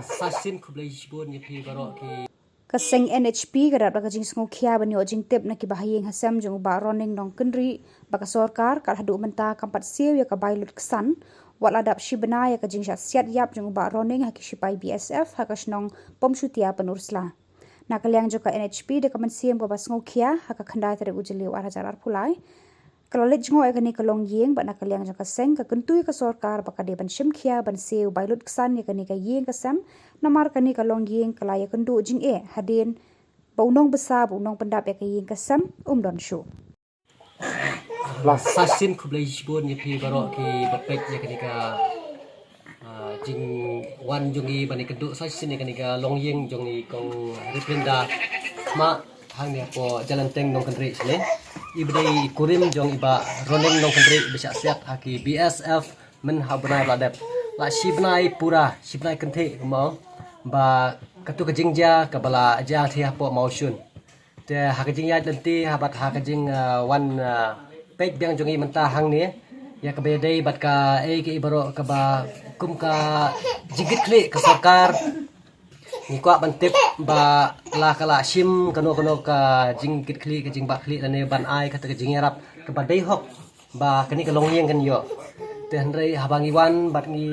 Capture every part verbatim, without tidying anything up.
Sa shisien khublei shibun ïa phi baroh ki. Ka seng N H P ka dap da ka jingsngewkhia ban ïoh jingtip na ki bahaïing hasem jong u Bah Ronning Nongkynrih ba ka sorkar kat haduh mynta kam pat siew ïa ka bai lut ksan, wat la dap shi bnai ïa ka jingshah siat ïap jong u Bah Ronning ha ki shipai B S F ha ka shnong Pamshutia Pynursla. Na ka liang jong ka N H P da ka mynsiem kaba sngewkhia ha ka khyndai tarik u Jylliew ar hajar arphew lai, ka la leit jngoh ïa kane ka longïing bad na ka liang jong ka seng ka kyntu ïa ka sorkar ba ka dei ban shim khia ban siew bai lut ksan ïa kane ka ïing ka sem, namar kane ka longïing ka la ïakynduh jingeh hadien ba u nongbsa ba u nongpyndap ïa ka ïing ka sem um don shuh. Sa shisien khublei shibun ïa phi baroh ki ba peit ïa kane ka, ah, jingwan jong ngi ban ïakynduh sa shisien ïa kane ka longïing jong i Kong Riplinda Khmah hangne hapoh Jalanteng Nongkynrih shane. I ba dei kurim jong i Bah Ronning Nongkynrih ba shah siat ha ki B S F myn ha u bnai ba la dep. La shi bnai pura, shi bnai kynthih kumno ba katu ka jingjia kaba la jia te hapoh Mawshun. Te ha ka jingïaid lynti ha bad ha ka jing, ah, wan, ah, peit biang jong i mynta hangne ïa kaba ïadei bad kaei kaei baroh kaba kum ka jingkitkhlieh ka sorkar. Ngi kwah ban tip ba la ka la shim kano kano ka jingkitkhlieh, ka jingbahkhlieh lane ban ai kata ka jingïarap kaba dei hok ba kane ka longïing kan ïoh. Te hynrei haba ngi wan bad ngi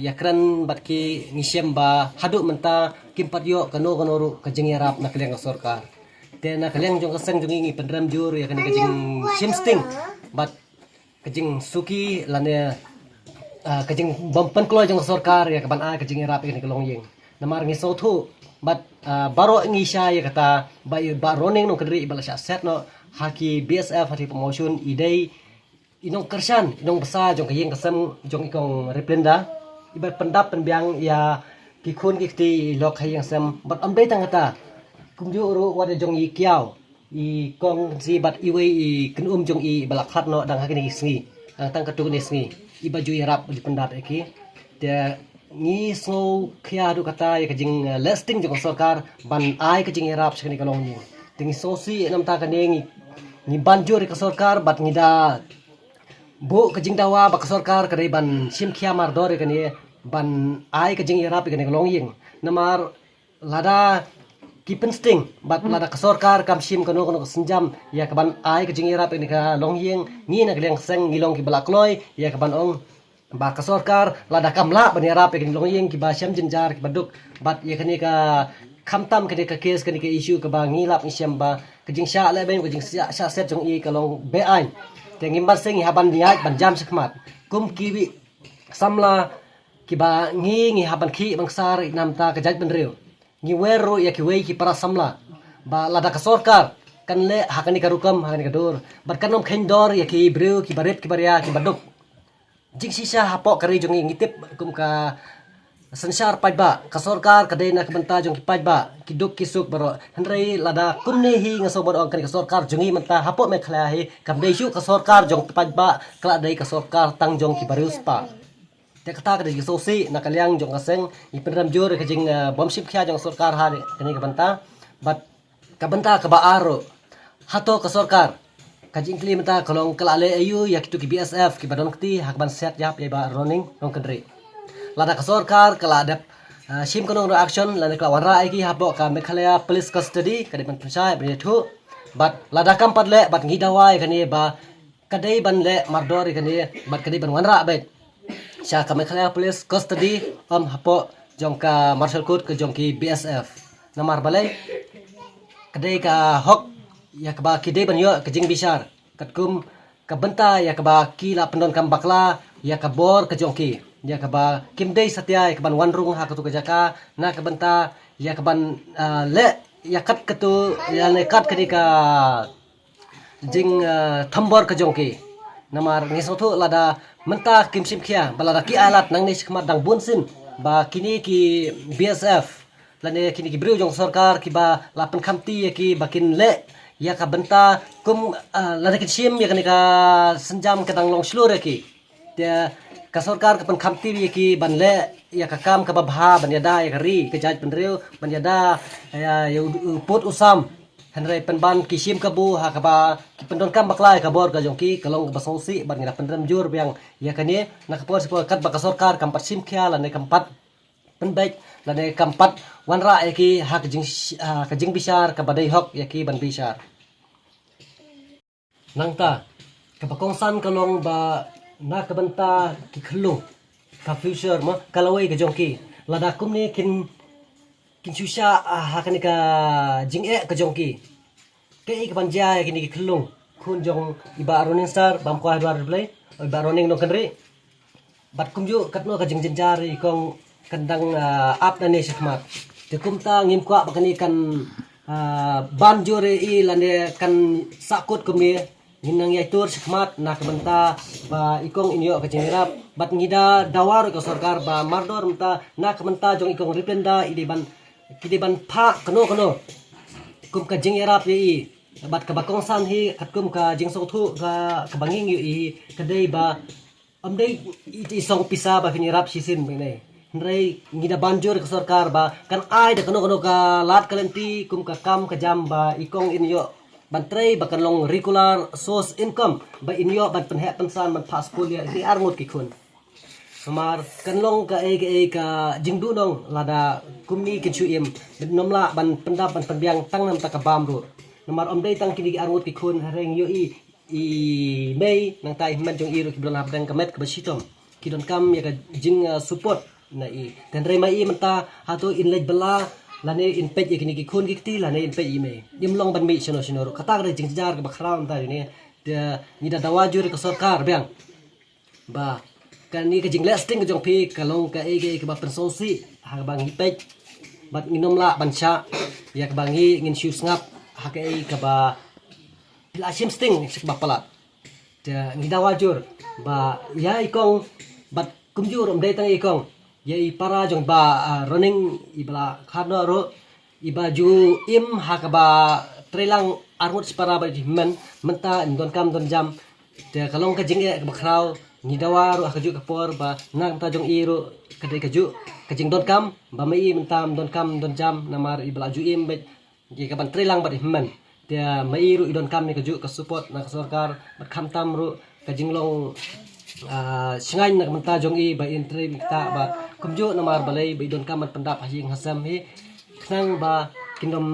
ïakren bad ki, ngi shem ba haduh mynta kim pat ïoh kano kano ruh ka jingïarap na ka liang ka sorkar. Te na ka liang jong ka seng jong ngi ngi pynrem jur ïa kane ka jingshim sting bad ka jingsuki lane, ah, ka jingbym pynkloi jong ka sorkar ïa ka ban ai ka jingïarap ïa kane ka longïing. Namar ngi sngewthuh bad, ah, baroh ngi shai ïa kata ba i Bah Ronning Nongkynrih i ba la shah siat noh ha ki B S F ha ki promotion i dei i nongkyrshan, i nongbsa jong ka ïing ka sem jong i Kong Riplinda, i ba pyndap pynbiang ïa ki khun ki kti i lok ha ïing sem bad ym dei tang kata. Kumjuh ruh wat ïa jong i Kiaw, i kong Kynsi bad iwei i kynum jong i ba la khlad noh dang ha kine ki sngi. Dang tang katto katne sngi i ba ju ïarap ju pyndap ïa ki. Te ngi sngewkhia haduh katta ïa ka jing, eh, leh sting jong ka sorkar ban ai ka jingïarap sha kane ka longïing. Te ngi sngewsih namar kane ngi, ngi ban jur ïa ka sorkar bad ngi da buh ka jingdawa ba ka sorkar ka dei ban shim khia mardor ïa kane ban ai ka jingïarap ïa kane ka longïing. Namar lada ki pynsting bad lada ka sorkar kam shim kano kano ka sienjam ïa ka ban ai ka jingïarap ïa kane ka longïing, ngi na ka liang seng ngi long ki ba la kloi ïa ka ban ong ba ka sorkar lada kam lah ban ïarap ïa kane ka longïing, ki ba shem jynjar ki ba duk bad ïa kane ka khamtam kane ka case kane ka issue kaba ngi lap ngi shem ba ka jingshah lehbeiñ ka jingshah, shah siat jong i ka long beaiñ. Te ngim ban seng ngi hap ban ïaid ban jam shakhmat kum ki samla kiba ngi, ngi hap ban khih ban ksar namar ka jaitbynriew. Ngi wer ruh ïa kiwei ki para samla ba lada ka sorkar kan leh ha kane ka rukom ha kane ka dur bad kan ym kheiñ dor ïa ki briew kiba rit kiba ria kiba duk. Jingshisha hapoh ka ri jong ngi ngi tip kum ka synshar paidbah, ka sorkar ka dei na ka bynta jong ki paidbah, ki duk ki suk baroh. Hynrei lada kumne hi nga sngewbha ong kane ka sorkar jong ngi mynta hapoh Meghalaya hi kam dei shuh ka sorkar jong ki paidbah, ka la dei ka sorkar tang jong ki bariewspah. Te kata ka dei ka sngewsih na ka liang jong ka seng, ngi pynrem jur ka jing, eh, bym shim khia jong ka sorkar ha kane ka bynta. Bad ka bynta kaba ar ruh, hato ka sorkar ka jingkylli mynta ka long ka la leh aïu ïa kitu ki B S F kiba don kti ha ka ban siat ïap ïa i Bah Ronning Nongkynrih. Lada ka sorkar ka la dep, eh, shim kano kano action lane ka la wanrah ïa ki hapoh ka Meghalaya Police Custody ka dei ban pynshai ban ïathuh. Bad lada kam pat leh bad ngi dawa ïa kane ba ka dei ban leh mardor ïa kane bad ka dei ban wanrah beit sha ka Meghalaya Police Custody, ym hapoh jong ka Martial Court ka jong ki B S F. Namar balei? Ka dei ka hok ïa kaba ki dei ban ïoh ka jingbishar katkum ka bynta ïa kaba ki la pyndonkam bakla ïa ka bor ka jong ki, ïa kaba kim dei satia ïa ka ban wan rung ha katu ka jaka na ka bynta ïa ka ban, ah, leh ïa kat katu ïa ne kat kane ka jing, eh, thombor ka jong ki. Namar ngi sngewthuh lada mynta kim shim khia ba lada ki ailad nangne shakhmat dang bun sien ba kine ki B S F lane kine ki briew jong sorkar kiba la pynkhamti ïa ki ba kin leh ïa ka bynta kum, eh, lada kin shim ïa kane ka sienjam ka dang long shlur ïa ki. Te ka sorkar ka pynkhamti ïa ki ban leh ïa ka kam kaba bha ban ïada ïa ka ri ka jaitbynriew ban ïada ïa, ïa u, u pud u sam. Hynrei pynban ki shim kabu ha kaba ki pyndonkam bakla ïa ka bor ka jong ki ka long kaba sngewsih bad ngi la pynrem jur biang ïa kane na ka por sha ka por katba ka sorkar kam pat shim khia lane kam pat pynbeit lane kam pat wanrah ïa ki ha ka jing, ha ka jingbishar kaba dei hok ïa ki ban bishar. Nangta kaba kongsan ka long ba na ka bynta ki khyllung, ka future mo, ka lawei ka jong ki, lada kumne kin, kin shu shah, ah, ha kane ka jingeh ka jong ki, kaei kaban jia ïa kine ki khyllung khun jong i Bah Roningstar Bamkwah Edward Blei, i Bah Roning Nongkynrih. Bad kumjuh katno ka jingjynjar i kong kan dang, ah, ap lane shakhmat. Te kumta ngim kwah ba kane kan, ah, ban jur ïa i lane kan sahkut kumne. Ngin nang ïai tur shakhmat na ka bynta ba i kong in ïoh ka jingïarap. Bad ngi da dawa ruh ka sorkar ba mardor mynta na ka bynta jong i kong Riplinda i dei ban, ki dei ban phah kano kano kum ka jingïarap ïa i. Bad kaba kongsan hi katkum ka jingsngewthuh ka, kaba ngi ïohi ka dei ba ym dei i, i song pisa ba phin ïarap shisien ba ngi dei. Hynrei ngi da ban jur ka sorkar ba kan ai da kano kano ka lad ka lynti kum ka kam ka jam ba i kong in ïoh ban trei ba kan long regular source income ba in ïoh ban pynheh pynsan ban phah skul ïa ki arngut ki khun. Namar kan long kaei kaei ka jingduhnong lada kumne kin shu im, ym lah ban pyndap ban pynbiang tang namar ka bam ruh. Namar ym dei tang kine ki arngut ki khun, hynrei ngi ïohi i mei nangta i hynmen jong i ruh kiba don hapdeng ka met kaba shitom ki donkam ïa ka jing, ah, support na i. Te hynrei ma i mynta hato in leit bylla lane in peit ïa kine ki khun ki kti lane in peit ïa i mei. Im long ban mih shano shano ruh. Kata ka dei jingjynjar kaba khraw mynta ïa une. Te ngi da dawa jur ïa ka sorkar biang ba kane ka jingleh sting ka jong phi ka long kaei kaei kaba pynsngewsih ha kaba ngi peit. Bad ngin ym lah ban shah ïa kaba ngi ngin shu sngap ha kaei kaba phi la shim sting sha kaba palat. Te ngi dawa jur ba ïa i kong bad kumjuh ruh ym dei tang ïa i kong, ïa i para jong i Bah, ah, Roning i ba la khadno ruh i ba ju im ha kaba treilang arngut shipara ba i hynmen mynta im donkam donjam. Te ka long ka jingeh kaba khraw, ngi dawa ruh ha kajuh ka por ba na ka bynta jong i ruh ka dei kajuh ka jingdonkam ba ma i mynta im donkam donjam namar i ba la ju im beit ïa kaban treilang bad i hynmen. Te ma i ruh i donkam ïa kajuh ka support na ka sorkar bad khamtam ruh ka jinglong, ah, shngaiñ na ka bynta jong i ba in trei bad kita bad kumjuh namar balei ba i donkam ban pyndap ha ïing ha sem hi khnang ba kin ym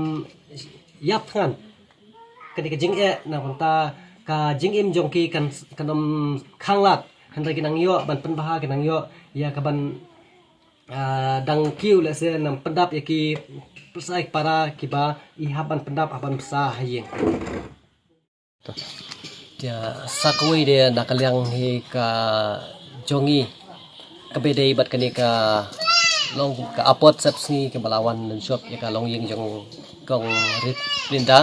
ïap thngan. Kane ka jingeh na ka bynta ka jingim jong ki kan, kan ym khang lad, hynrei ki nang ïoh ban pynbha, ki nang ïoh ïa kaban, ah, dang kiew lehse nang pyndap ïa ki pyrsa ki para kiba i hap ban pyndap hap ban bsa ha ïing. Te sa kawei de na ka liang hi ka jong i kaba dei bad kane ka long ka apot sepsngi kaba la wan lynshop ïa ka longïing jong i kong Riplinda.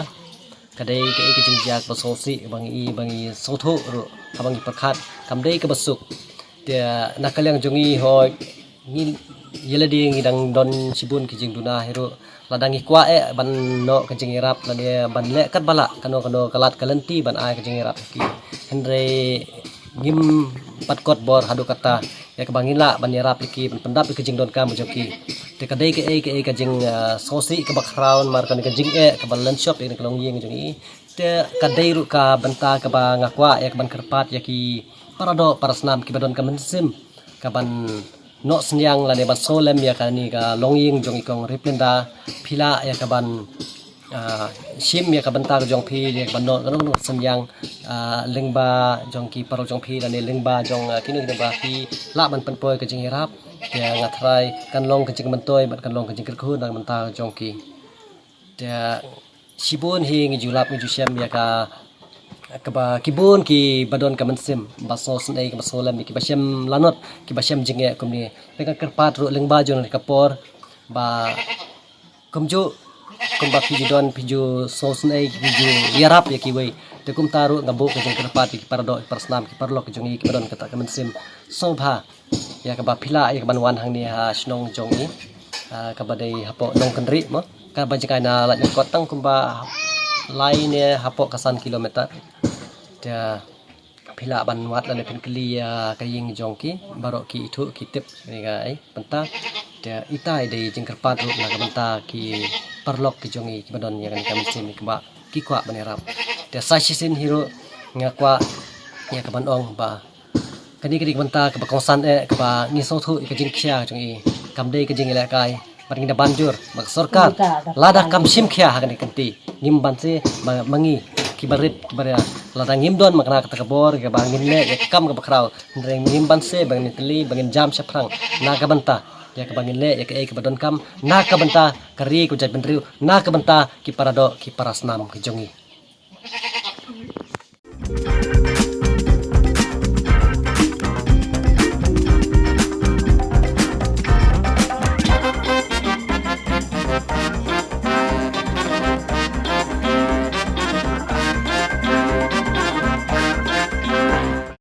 Ka dei kaei ka jingjia kaba sngewsih ba ngi, ba ngi sngewthuh ruh haba ngi pyrkhat kam dei kaba suk. Te na ka liang jong i hooid ngi ïa lade ngi dang don shibun ki jingduna hi ruh. Lada ngi kwah eh ban noh ka jingïarap lane ban leh katba lah kano kano ka lad ka lynti ban ai ka jingïarap ïa ki. Hynrei ngim pat kot bor haduh katta ïa kaba ngi lah ban ïarap ïa ki ban pyndap ïa ka jingdonkam jong ki. Te ka dei kaei kaei ka jing, ah, sngewsih kaba khraw namar kane ka jingeh kaba lynshop ïa kane ka longïing jong i. Te ka dei ruh ka bynta kaba nga kwah ïa kaban kyrpad ïa ki para doh para snam kiba don ka mynsiem kaban noh synñiang lane ban sngewlem ïa kane ka longïing jong i kong Riplinda. Phi lah ïa kaban, ah, shim ïa ka bynta ka jong phi ïa kaban noh, noh, noh synñiang, ah, lyngba jong ki paralok jong phi lane lyngba jong, ah, kino kino ba phi lah ban pynpoi ka jingïarap. Te nga tharai kan long ka jingmyntoi bad kan long ka jingkyrkhu na ka bynta ka jong ki. Te shibun hi ngi ju lap ngi ju shem ïa ka, kaba kibun kiba don ka mynsiem ba sngewsynei kaba sngewlem ïa kiba shem lanot kiba shem jingeh kumne. Te nga kyrpad ruh lyngba jong ka por ba kumjuh kumba phi ju don phi ju sngewsynei phi ju ïarap ïa kiwei. Te kumta ruh nga buh ka jingkyrpad ïa ki para doh ki para snam ki paralok ki jong i kiba don kata ka mynsiem sngewbha ïa kaba phi lah ïa kaban wan hangne ha shnong jong i, ah, kaba dei hapoh Nongkynrih mo. Kaba jngai na Laitkot tang kumba lai ne hapoh ka san kilometer. Te phi lah ban wad lane pynkylli ïa ka ïing jong ki baroh ki ithuh ki tip kane ka, eh, bynta. Te ita i dei jingkyrpad ruh na ka bynta ki paralok ki jong i kiba don ïa kane ka mynsiem ïa kaba ki kwah ban ïarap. Te sa shisien hi ruh nga kwah ïa kaban ong ba kane ka dei ka bynta kaba kongsan eh kaba ngi sngewthuh ïa ka jingkhia jong i. Kam dei ka jingïalehkai bad ngi da ban jur ba ka sorkar lada kam shim khia ha kane ka kynti, ngim banse ba ma ngi kiba rit kiba ria, lada ngim don ma kane kata ka bor kaba ngin leh ïa ka kam kaba khraw, hynrei ngim banse ba ngin tylli ba ngin jam shaphrang na ka bynta ïa kaba ngin leh ïa kaei kaba donkam na ka bynta ka ri ka jaitbynriew, na ka bynta ki paradoh ki parasnam ki jong ngi.